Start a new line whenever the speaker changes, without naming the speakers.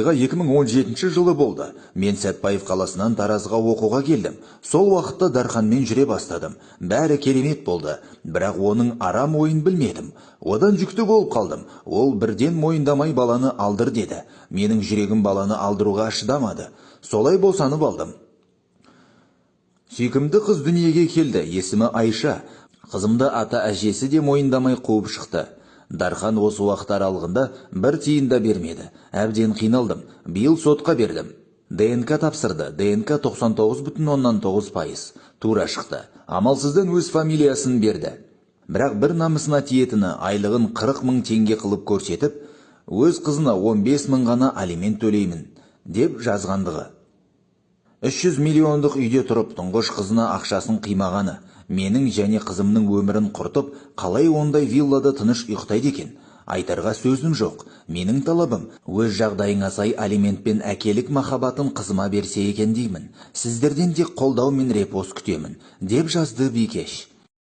Оқиға 2017 жылы болды. Мен Сәтпаев қаласынан Таразға оқуға келдім. Сол уақытта Дарханмен жүре бастадым. Бәрі керемет болды. Бірақ оның арам ойын білмедім. Одан жүкті болып қалдым. Ол бірден мойындамай, баланы алдыр деді. Менің жүрегім баланы алдыруға шыдамады. Солай босанып алдым. Сүйкімді қыз дүниеге келді, есімі Айша. Қызымды ата әжесі де мойындамай қуып шықты. Дархан осы уақыт аралығында бір тиын да бермеді. Әбден қиналдым. Биыл сотқа бердім. ДНК тапсырды. ДНК 99,9% тура шықты. Амалсыздан өз фамилиясын берді. Бірақ бір намысына тиетіні, айлығын 40 мың теңге қылып көрсетіп, өз қызына 15 мың ғана алимент төлеймін деп жазғандығы. 300 миллиондық үйде тұрып, тұңғыш қызына ақшасын қимағаны, менің және қызымның өмірін құртып, қалай ондай виллада тыныш ұйықтайды екен? Айтарға сөзім жоқ. Менің талабым: өз жағдайыңа сай алимент пен әкелік махаббатын қызыма берсе екен деймін. Сіздерден тек қолдау мен репост күтемін, деп жазды бикеш.